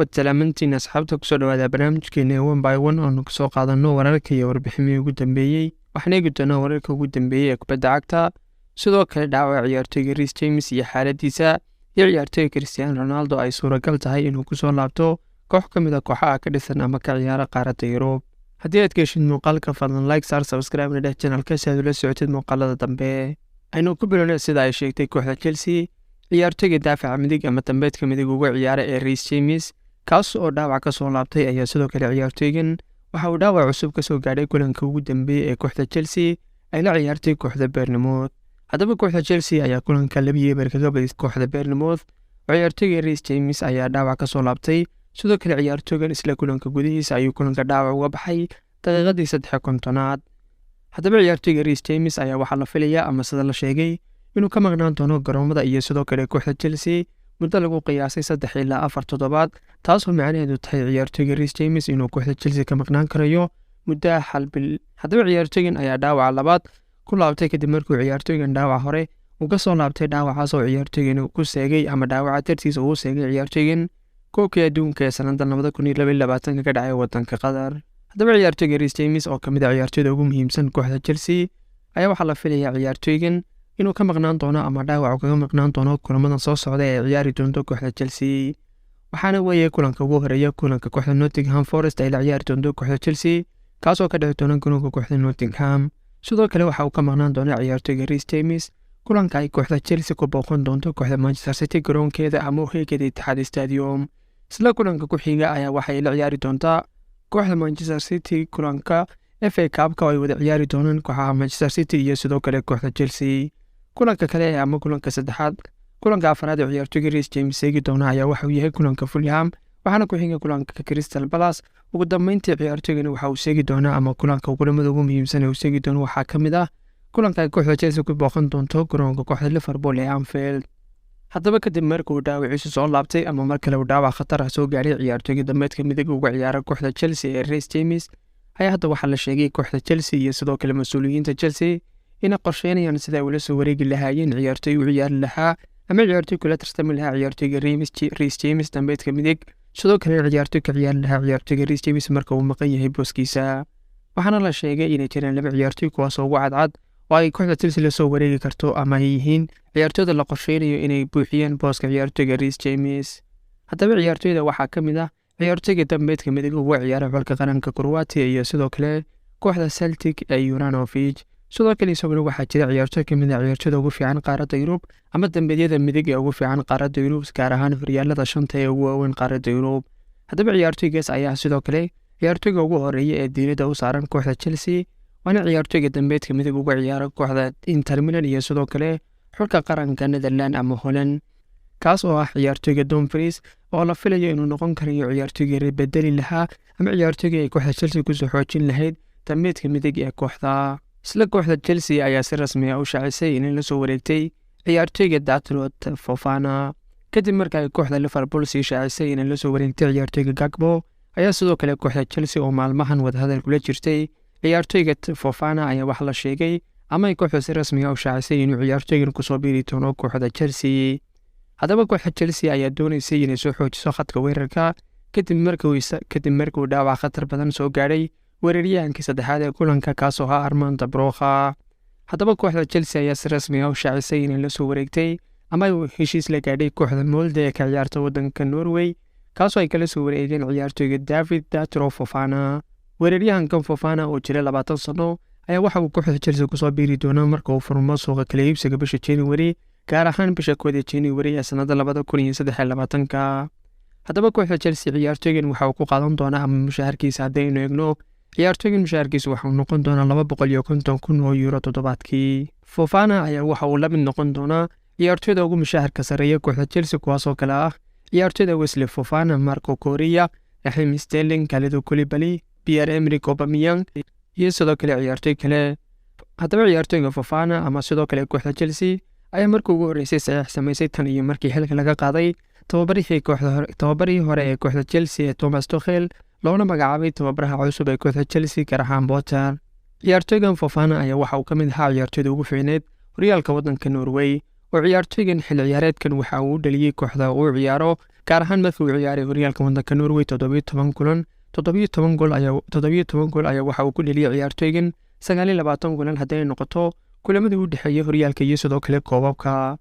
Waad salaamantiin asxaabta, kusoo dhawaada barnaamijkeena One by One oonu kusoo qaadano wararka iyo warbiximihii ugu dambeeyey. Waxaan eegi doonaa wararka ugu dambeeyey ee kubadda cagta, sidoo kale dhaawaca ciyaartoyga Reece James iyo xaaladiisa, iyo ciyaartoyga Cristiano Ronaldo ay suuragal tahay inuu kusoo laabto koox ka mid a kooxaha ka dhisan ama ka ciyaara qaaradda Yurub. Haddii aad ka heshid muuqaalka, fadlan like saar, subscribe na dheh channelka si aad ula socotid muuqaalada dambe. Aynu ku bilowna sida ay sheegtay kooxda Chelsea, ciyaartoyga daafaca midig ama dambeedka midig uga ciyaara ee Reece James, kaas oo dhaawac ka soo laabtay, ayaa sidoo kale ciyaartoygan waxa uu dhaawac cusub kasoo gaadhay kulanka ugu dambeeyey ee kooxda Chelsea ay la ciyaartay kooxda Bournemouth. Haddaba kooxda Chelsea ayaa kulanka 2-0 kaga badisay kooxda Bournemouth, oo ciyaartoyga Reece James ayaa dhaawac kasoo laabtay. Sidoo kale ciyaartoygan isla kulanka gudihiisa ayuu kulanka dhaawac uga baxay daqiiqadii 53aad. Haddaba ciyaartoyga Reece James ayaa waxaa la filayaa, ama sida la sheegay, inuu ka maqnaan doono garoomada iyo sidoo kale kooxda Chelsea muddo lagu qiyaasay 3 ilaa 4 toddobaad, taasoo macnaheedu tahay ciyaartoyga Reece James inuu kooxda Chelsea ka maqnaan karayo muddo hal bil. Haddaba ciyaartoygan ayaa dhaawaca labaad ku laabtay kadib markuu ciyaartoygan dhaawac hore uu ka soo laabtay, dhaawacaas oo ciyaartoygan ku seegay ama dhaawaca dartiisa uu seegay ciyaartoygan koobkii adduunka ee sanada 2022ka ka dhacay wadanka Qatar. Haddaba ciyaartoyga Reece James oo kamid a ciyaartoyda ugu muhiimsan kooxda Chelsea ayaa waxaa la filayaa ciyaartoygan inuu ka maqnaan doono ama dhaawac kaga maqnaan doono kulamadan soo socda ee ciyaari doonto kooxda Chelsea. Waxaana weeye kulanka ugu horeeya kulanka kooxda Nottingham Forest ay la ciyaari doonto kooxda Chelsea, kaasoo ka dhici doona garoonka kooxda Nottingham. Sidoo kale waxa uu ka maqnaan doona ciyaartoyga Reece James kulanka ay kooxda Chelsea ku booqan doonto kooxda Manchester City garoonkeeda ama hoygeeda Etihad Stadium. Isla kulanka ku xiga ayaa waxay la ciyaari doontaa kooxda Manchester City kulanka FA Cupka oo ay wada ciyaari doonaan kooxaha Manchester City iyo sidoo kale kooxda Chelsea. Kulanka kale ama kulanka saddexaad, kulanka afraad ee ciyaartoyga Reece James seegi doona ayaa waxa uu yahay kulanka Fulham, waxaana ku xiga kulanka Crystal Palace. Ugu dambeyntii ciyaartoygani waxa uu seegi doonaa, ama kulanka kulamada ugu muhiimsan ee uu seegi doono waxaa ka mid ah kulanka ay kooxda Chelsea ku booqan doonto garoonka kooxda Liverpool ee Anfield. Haddaba kadib marka uu dhaawaciisu soo laabtay ama mar kale uu dhaawac khatar ah soo gaaray ciyaartoyga dambeedka midig uga ciyaara kooxda Chelsea ee Reece James, ayaa hadda waxaa la sheegay kooxda Chelsea iyo sidoo kale mas-uuliyiinta Chelsea inay qorsheynayaan sida ay ula soo wareegi lahaayeen ciyaartoy u ciyaari lahaa ama ciyaartoy kula tartami lahaa ciyaartoyga Reece James dambeedka midig, sidoo kale ciyaartoy ka ciyaari lahaa ciyaartoyga Reece James marka uu maqan yahay booskiisa. Waxaana la sheegay inay jiraan laba ciyaartoy kuwaasoo ugu cadcad oo ay kooxda Chelsea lasoo wareegi karto ama ay yihiin ciyaartoyda la qorsheynayo inay buuxiyaan booska ciyaartoyga Reece James. Haddaba ciyaartoyda waxaa ka mid ah ciyaartoyga dambeedka midig uga ciyaara xulka qaranka Croatia iyo sidoo kale kooxda Celtic ee Juranovic. Sidoo kale isaguna waxaa jira ciyaartoy ka mid ah ciyaartoyda ugu fiican qaaradda Yurub ama dambeedyada midig ee ugu fiican qaaradda Yurub, gaar ahaan horyaalada shanta ee ugu waaweyn qaaradda Yurub. Haddaba ciyaartoygaas ayaa sidoo kale ciyaartoyga ugu horeeya ee diiradda u saaran kooxda Chelsea, waana ciyaartoyga dambeedka midig uga ciyaara kooxda Inter Milan iyo sidoo kale xulka qaranka Netherland ama Holland, kaas oo ah ciyaartoyga Dumfries, oo la filayo inuu noqon karayo ciyaartoygii bedeli lahaa ama ciyaartoygii ay kooxda Chelsea kusoo xoojin lahayd dambeedka midig ee kooxda. Isla kooxda Chelsea ayaa si rasmi ah u shaacisay inay la soo wareegtay ciyaartoyga Datrot Fofana kadib marka ay kooxda Liverpool sii shaacisay inay la soo wareegtay ciyaartoyga Gakpo. Ayaa sidoo kale kooxda Chelsea oo maalmahan wadahadal kula jirtay ciyaartoyga Fofana ayaa waxaa la sheegay ama ay kooxda si rasmi ah u shaacisay inuu ciyaartoygan kusoo biiri doono kooxda Chelsea. Haddaba kooxda Chelsea ayaa dooneysay inay soo xoojiso khadka weerarka kadib markuu dhaawac khatar badan soo gaadhay weeraryahankii saddexaad ee kulanka, kaasoo ahaa Armando Broja. Haddaba kooxda Chelsea ayaa si rasmi ah u shaacisay inay la soo wareegtay ama ay heshiis la gaadhay kooxda Molde ee ka ciyaarta wadanka Norway, kaasoo ay kala soo wareegeen ciyaartoyga David Datro Fofana. Weeraryahankan Fofana oo jira 20 sano ayaa waxa uu kooxda Chelsea kusoo biiri doonaa marka uu furmo suuqa kala iibsiga bisha January, gaar ahaan bisha 1da January ee sanada 2023-ka. Haddaba kooxda Chelsea ciyaartoygan waxa uu ku qaadan doonaa, ama mushaharkiisa haddaynu eegno, ciyaartoygan mushaharkiisa waxa uu noqon doonaa €250,000 toddobaadkii. Fofana ayaa waxa uu la mid noqon doonaa ciyaartoyda ugu mushaharka sarreeya kooxda Chelsea, kuwaasoo kale ah ciyaartoyda Wesley Fofana, Marc Cucurella, Raheem Sterling, Kalidou Koulibaly, Pierre Emerick Aubameyang iyo sidoo kale ciyaartoy kale. Haddaba ciyaartoyga Fofana ama sidoo kale kooxda Chelsea ayaa markii ugu horreysay saxiix samaysay tan iyo markii xilka laga qaaday tababarihii hore ee kooxda Chelsea ee Thomas Tuchel, loona magacaabay tababaraha cusub ee kooxda Chelsea, Graham Potter. Ciyaartoygan Fofana ayaa waxa uu ka mid ahaa ciyaartoyda ugu fiicneed horyaalka waddanka Norway, oo ciyaartoygan xilli ciyaareedkan waxa uu u dhaliyey kooxda uu ciyaaro Gaar ahaan markii uu ciyaaray horyaalka wadanka Norway 17 kulan, 17 gool ayaa 17 gool ayaa waxa uu ku dheliyay ciyaartoygan 29 kulan hadday noqoto kulamadii u dhexeeyay horyaalka iyo sidoo kale koobabka.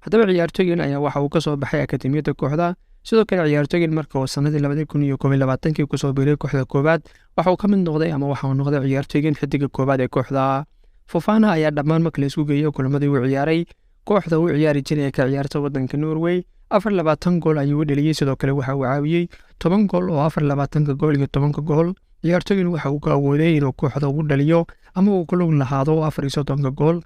Haddaba ciyaartoygan ayaa waxa uu kasoo baxay akademiyadda kooxda. Sidoo kale ciyaartoygan marka uu sanadii 2021-kii kusoo biiray kooxda koowaad, waxa uu ka mid noqday ama waxa uu noqday ciyaartoygan xidiga koowaad ee kooxda. Fofana ayaa dhammaan marka la isku geeyo kulamadii uu ciyaaray kooxda uu ciyaari jiray ee ka ciyaarta wadanka Norway, 24 gool ayuu u dheliyey. Sidoo kale waxa uu caawiyey 10 gool, oo 24-ka gool iyo 10-ka gool ciyaartoygan waxa uu ka awooday inuu kooxda ugu dhaliyo ama uu ku lug lahaado 34-ka gool,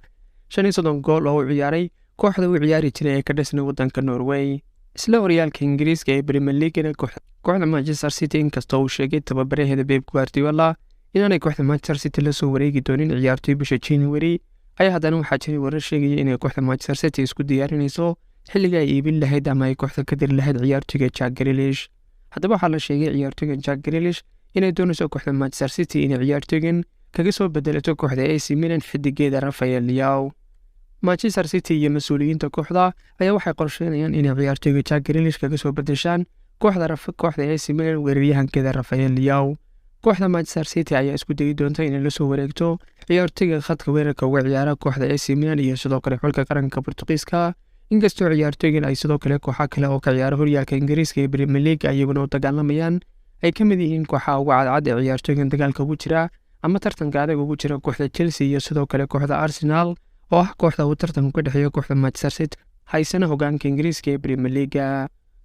35 gool oo uu ciyaaray kooxda uu ciyaari jiray ee ka dhisnay wadanka Norway. Isla horyaalka Ingiriiska ee Premier League, kooxda Manchester City, inkastoo uu sheegay tababaraheeda Pep Guardiola inaanay kooxda Manchester City lasoo wareegi doonin ciyaartoy bisha January, ayaa haddana waxaa jiray warar sheegaya inay kooxda Manchester City isku diyaarinayso xilliga ay iibin lahayd ama ay kooxda ka diri lahayd ciyaartoyga Jack Grealish. Haddaba waxaa la sheegay ciyaartoygan Jack Grealish inay doonayso kooxda Manchester City inay ciyaartoygan kaga soo bedelato kooxda AC Milan xidigeeda Rafael Leao. Manchester City iyo mas-uuliyiinta kooxda ayaa waxay qorsheynayaan inay ciyaartoyga Jack Grealish kaga soo bedeshaan kooxda AC Milan weeraryahankeeda Rafael Leao. Kooxda Manchester City ayaa isku dayi doonta inay lasoo wareegto ciyaartoyga khadka weerarka uga ciyaara kooxda AC Milan iyo sidoo kale xulka qaranka Portugiiska, inkastoo ciyaartoygan ay sidoo kale kooxa kale oo ka ciyaara horyaalka Ingiriiska ee Premier League iyaguna u dagaalamayaan, ay ka mid yihiin kooxaha ugu cadcad ee ciyaartoygan dagaalka ugu jira ama tartanka adag ugu jira, kooxda Chelsea iyo sidoo kale kooxda Arsenal, oo ah kooxda uu tartanku ka dhexeeyo kooxda Manchester City haysana hogaanka Ingiriiska ee Premier League.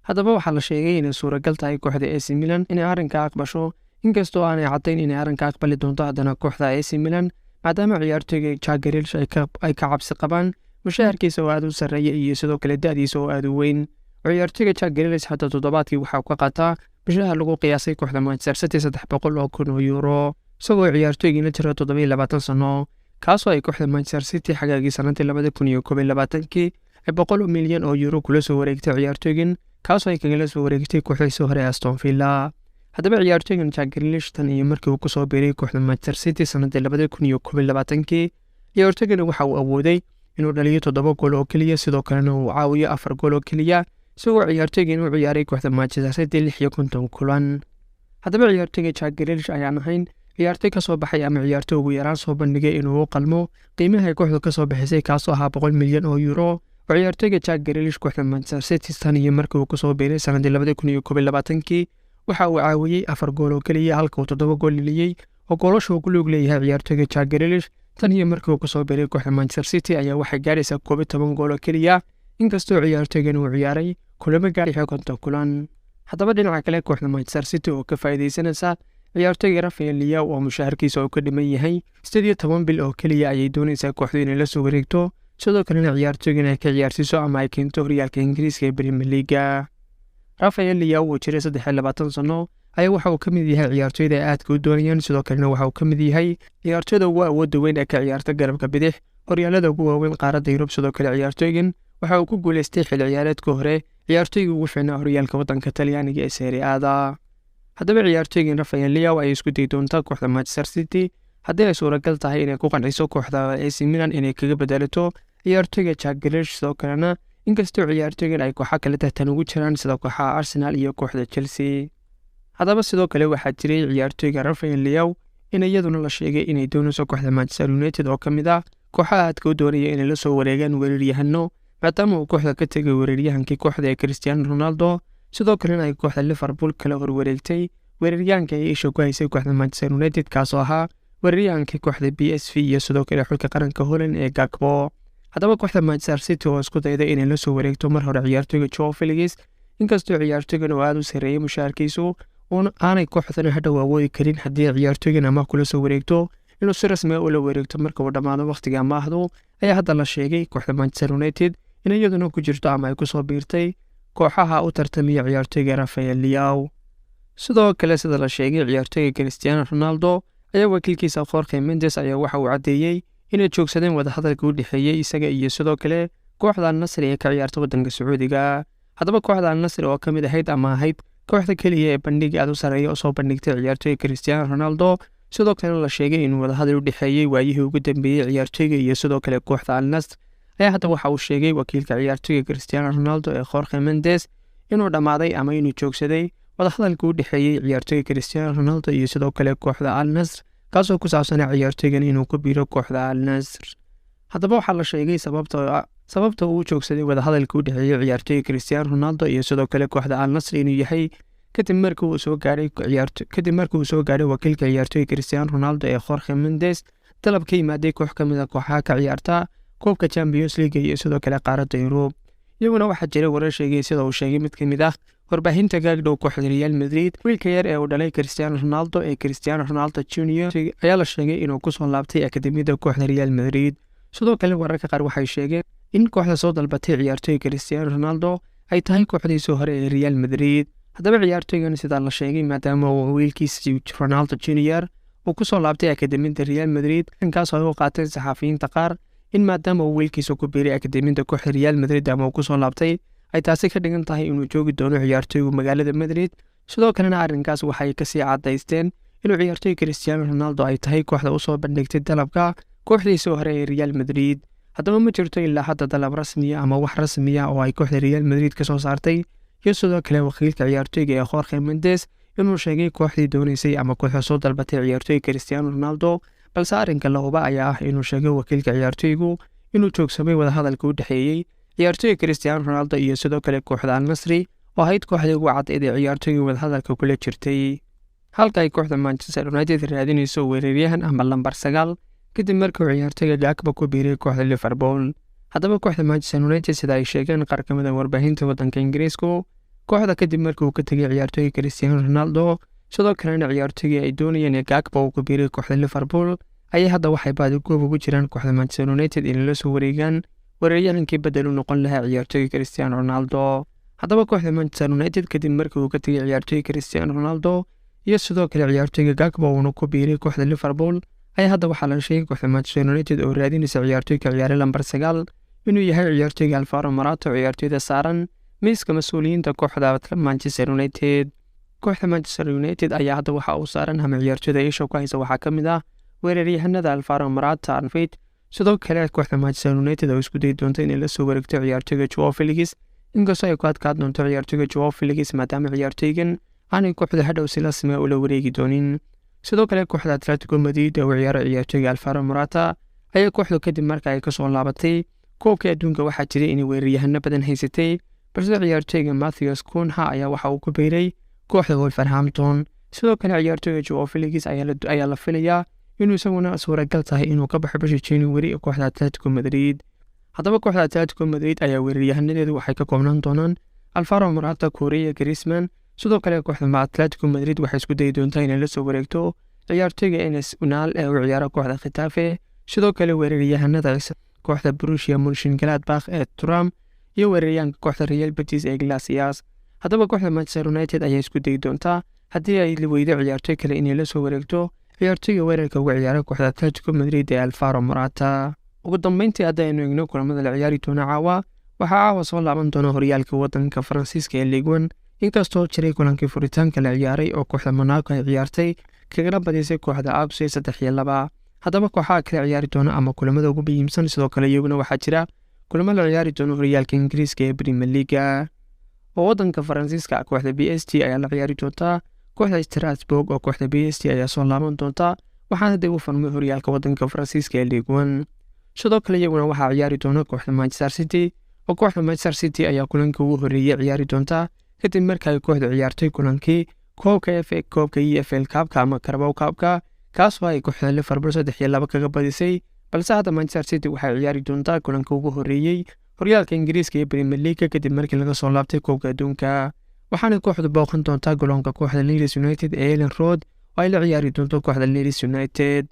Haddaba waxaa la sheegay inay suuragal tahay kooxda AC Milan inay arrinka aqbasho, inkastoo aanay caddayn inay arrinka aqbali doonto haddana kooxda AC Milan, maadaama ciyaartoyga Jack Grealish ay ka cabsi qabaan mushaharkiisa oo aada u sarreeya iyo sidoo kale da-diisa oo aada u weyn. Ciyaartoyga Jack Grealish hadda toddobaadkii waxaa ka qaataa mushaha lagu qiyaasay kooxda Manchester City 300,000 oo euro, isagoo ciyaartoygiina jira 27 sano, kaasoo ay kooxda Manchester City xagaagii sanadii 2021-kii ay 100 milyan oo euro kula soo wareegtay ciyaartoygan, kaasoo ay kagala soo wareegtay kooxdiisii hore Aston Villa. Haddaba ciyaartoygan Jack Grealish tan iyo markii uu kusoo biiray kooxda Manchester City sanadii 2021-kii, ciyaartoygan waxa uu awooday inuu dhaliyo 7 gool oo keliya, sidoo kalena uu caawiyo 4 gool oo keliya, isagoo ciyaartoygan u ciyaaray kooxda Manchester City 56 kulan. Haddaba ciyaartoyga Jack Grealish ayaan ahayn ciyaartoy kasoo baxay ama ciyaartoy ugu yaraan soo bandhigay inuu u qalmo qiimaha ay kooxdu kasoo bixisay, kaasoo ahaa 100 milyan oo euro. Oo ciyaartoyga Jack Grealish kooxda Manchester City tan iyo markii uu kusoo biiray sanadii 2021-kii waxa uu caawiyey 4 gool oo keliya, halka uu 7 gool dheliyey, oo goolasha uu ku lug leeyahay ciyaartoyga Jack Grealish tan iyo markii uu kusoo biiray kooxda Manchester City ayaa waxay gaaraysaa 11 gool oo keliya, inkastoo ciyaartoygan uu ciyaaray kulamo gaar 50 kulan. Haddaba dhinaca kale, kooxda Manchester City oo ka faa'iidaysanaysa ciyaartoyga Rafael Leao oo mushaharkiisa uu ka dhiman yahay 18 bil oo keliya, ayay doonaysaa kooxdu inay la soo wareegto, sidoo kalena ciyaartoygan ay ka ciyaarsiiso ama ay keento horyaalka Ingiriiska ee Premier League. Rafael Leao uu jiray 23 sano ayaa waxa uu ka mid yahay ciyaartoyda ay aadka u doonayaan. Sidoo kalena waxa uu ka mid yahay ciyaartoyda ugu awoodda weyn ee ka ciyaarta garabka bidix horyaalada ugu waaweyn qaaradda Yurub. Sidoo kale ciyaartoygan waxa uu ku guuleystay xilli ciyaareedka hore ciyaartoygii ugu fiicnaa horyaalka waddanka Talyaaniga ee Serie A-da. Haddaba ciyaartoygan Rafael Leao ayay isku dayi doontaa kooxda Manchester City haddii ay suuragal tahay inay ku qanciso kooxda AC Milan inay kaga bedelato ciyaartoyga Jack Grealish. Sidoo kalena inkastoo ciyaartoygan ay kooxo kale tartan ugu jiraan sida kooxaha Arsenal iyo kooxda Chelsea. Haddaba sidoo kale waxaa jiray ciyaartoyga Rafael Leao in iyaduna la sheegay inay doonayso kooxda Manchester United, oo ka mid ah kooxaha aadka u doonaya inay la soo wareegaan weeraryahano, maadaama uu kooxda ka tegay weeraryahankii kooxda ee Cristiano Ronaldo. Sidoo kalena ay kooxda Liverpool kala horwareegtay weeraryahanka ay isha ku haysay kooxda Manchester United, kaasoo ahaa weeraryahankii kooxda PSV iyo sidoo kale xulka qaranka Holland ee Gakpo. Haddaba kooxda Manchester City oo isku dayday inay la soo wareegto mar hore ciyaartoyga Joao Felix, inkastoo ciyaartoygan oo aada u sarreeyay mushaharkiisu uun aanay kooxdana hadhow awoodi karin haddii ciyaartoygan amaah kula soo wareegto inuu si rasmi ah ula wareegto marka uu dhammaado wakhtiga amaahdu, ayaa hadda la sheegay kooxda Manchester United in iyaduna ku jirto ama ay kusoo biirtay kooxaha u tartamaya ciyaartoyga Rafael Leao. Sidoo kale sida la sheegay, ciyaartoyga Cristiano Ronaldo ayaa wakiilkiisa Jorge Mendes ayaa waxa uu caddeeyey inay joogsadeen wadahadalka u dhexeeyey isaga iyo sidoo kale kooxda Al Nasri ee ka ciyaarta waddanka Sacuudiga. Haddaba kooxda Al Nasri oo ka mid ahayd ama ahayd kooxda keliya ee bandhig aad u sarreeya oo soo bandhigtay ciyaartoyga Cristiano Ronaldo, sidoo kalena la sheegay inuu wadahadal u dhexeeyey waayihii ugu dambeeyey ciyaartoyga iyo sidoo kale kooxda Al Nasr, ayaa hadda waxa uu sheegay wakiilka ciyaartoyga Cristiano Ronaldo ee Jorge Mendes Inuu dhammaaday ama inuu joogsaday wadahadalka u dhexeeyey ciyaartoyga Cristiano Ronaldo iyo sidoo kale kooxda Al Nasr, kaasoo ku saabsanaa ciyaartoygan inuu ku biiro kooxda Al Nasr. Haddaba waxaa la sheegay sababta uu joogsaday wadahadalka u dhexeeyey ciyaartoyga Cristiano Ronaldo iyo sidoo kale kooxda Al Nasr inuu yahay kadib markii uu soo gaadhay wakiilka ciyaartoyga Cristiano Ronaldo ee Jorge Mendes dalab ka yimaaday koox ka mid a kooxaha ka ciyaarta koobka Champions League iyo sidoo kale qaaradda Yurub. Iyaguna waxaa jiray warar sheegay, sida uu sheegay mid ka mid ah warbaahinta gaagdhow kooxda Real Madrid, wiilka yar ee uu dhalay Cristiano Ronaldo ee Cristiano Ronaldo Junior ayaa la sheegay inuu kusoo laabtay akademiyada kooxda Real Madrid. Sidoo kale wararka qaar waxay sheegeen in kooxda soo dalbatay ciyaartoyga Cristiano Ronaldo ay tahay kooxdiisii hore ee Real Madrid. Haddaba ciyaartoygan, sidaa la sheegay, maadaama uu wiilkiisa Ronaldo Junior uu kusoo laabtay akademiyada Real Madrid, inkaasoo ay u qaateen saxaafiyiinta qaar in maadaama uu wiilkiisa ku biiray akademiyada kooxda Real Madrid ama uu kusoo laabtay, ay taasi ka dhigan tahay inuu joogi doono ciyaartoygu magaalada Madrid. Sidoo kalena arrinkaas waxay kasii cadaysteen inuu ciyaartoy Cristiano Ronaldo ay tahay kooxda usoo bandhigtay dalabka kooxdiisii hore ee Real Madrid. Haddaba ma jirto ilaa hadda dalab rasmiya ama wax rasmiya oo ay kooxda Real Madrid kasoo saartay iyo sidoo kale wakiilka ciyaartoyga ee Jorge Mendes inuu sheegay kooxdii dooneysay ama kooxda soo dalbatay ciyaartoyga Cristiano Ronaldo, balse arrinka la huba ayaa ah inuu sheegay wakiilka ciyaartoygu inuu joogsamay wadahadalka u dhexeeyey ciyaartoyga Cristiano Ronaldo iyo sidoo kale kooxda Al Nasri, oo ahayd kooxdii ugu cadayd ee ciyaartoyga wadahadalka kula jirtay. Halka ay kooxda Manchester United raadinayso weeraryahan ama lambar 9 kadib markii uu ciyaartoyga Gakpo ku biiray kooxda Liverpool. Haddaba kooxda Manchester United, sida ay sheegeen qaar ka mid a warbaahinta waddanka Ingiriisku, kooxda kadib markii uu ka tegay ciyaartoyga Cristiano Ronaldo, sidoo kalena ciyaartoygii ay doonayeen ee Gakpo uu ku biiray kooxda Liverpool, ayay hadda waxay baadigoob ugu jiraan kooxda Manchester United inay la soo wareegaan weeraryahankii bedel u noqon lahaa ciyaartoyga Cristiano Ronaldo. Haddaba kooxda Manchester United kadib markii uu ka tegay ciyaartoyga Cristiano Ronaldo iyo sidoo kale ciyaartoyga Gakpo uuna ku biiray kooxda Liverpool, ayaa hadda waxaa la sheegay kooxda Manchester United oo raadinaysa ciyaartoyga ciyaaray lambar 9 inuu yahay ciyaartoyga Alvaro Morata, ciyaartoyda saaran miiska mas-uuliyiinta kooxda Manchester United. Kooxda Manchester United ayaa hadda waxa uu saaran ama ciyaartoyda isha ku haysa waxaa ka mid ah weeraryahanada Alvaro Morata, Arnfit. Sidoo kale kooxda Manchester United oo isku dayi doonta inay la soo wareegto ciyaartoyga Joao Felix, inkastoo ay ku adkaan doonto ciyaartoyga Joao Felix maadaama ciyaartoygan aanay kooxda hadhow si rasmi ula wareegi doonin. Sidoo kale kooxda Atletico Madrid oo ciyaaro ciyaartoyga Alvaro Morata ayaa kooxdu kadib marka ay kasoo laabatay koobkii adduunka waxaa jiray inay weeraryahano badan haysatay, balse ciyaartoyga Matheus Cunha ayaa waxa uu ku biiray kooxda Wolverhampton. Sidoo kale ciyaartoyga Joao Felix ayaa la filayaa inuu isaguna suuragal tahay inuu ka baxo bisha January ee kooxda Atletico Madrid. Haddaba kooxda Atletico Madrid ayaa weeraryahanadeedu waxay ka koobnaan doonaan Alvaro Morata, Correa, Griezmann. Sidoo kale kooxda Atletico Madrid waxay isku dayi doontaa inay la soo wareegto ciyaartoyga Enes Unal ee u ciyaara kooxda Getafe. Sidoo kale weeraryahanada kooxda Borussia Mönchengladbach ee Thuram iyo weeraryahanka kooxda Real Betis ee Iglesias. Haddaba kooxda Manchester United ayaa isku dayi doontaa haddii ay weydo ciyaartoy kale inay la soo wareegto ciyaartoyga weerarka uga ciyaara kooxda Atletico Madrid ee Alvaro Morata. Ugu dambeyntii, haddaynu eegno kulamada la ciyaari doona caawa, waxaa caawa soo laaban doona horyaalka wadanka Faransiiska ee Ligue 1, inkastoo jiray kulankii furitaanka la ciyaaray oo kooxda Monaco ay ciyaartay kagana badisay kooxda Auxerre 3-2. Haddaba kooxaha kala ciyaari doona ama kulamada ugu muhiimsan, sidoo kale iyaguna waxaa jira kulamo la ciyaari doono horyaalka Ingiriiska ee Premier League oo wadanka Faransiiska. Kooxda PSG ayaa la ciyaari doontaa kooxda Strasbourg, oo kooxda PSG ayaa soo laaban doonta, waxaana dib u furmay horyaalka wadanka Faransiiska ee Ligue 1. Sidoo kale iyaguna waxaa ciyaari doona kooxda Manchester City, oo kooxda Manchester City ayaa kulanka ugu horreeyay ciyaari doonta kadib marka ay kooxdu ciyaartay kulankii koobka FA, koobka EFL Cup-ka ama Carabao Cup-ka, kaasoo ay kooxda Liverpool 3-2 kaga badisay. Balse hadda Manchester City waxay ciyaari doontaa kulanka ugu horreeyey horyaalka Ingiriiska ee Premier League kadib markii laga soo laabtay koobka adduunka, waxaana kooxdu booqan doontaa garoonka kooxda Leeds United ee Elland Road oo ay la ciyaari doonto kooxda Leeds United.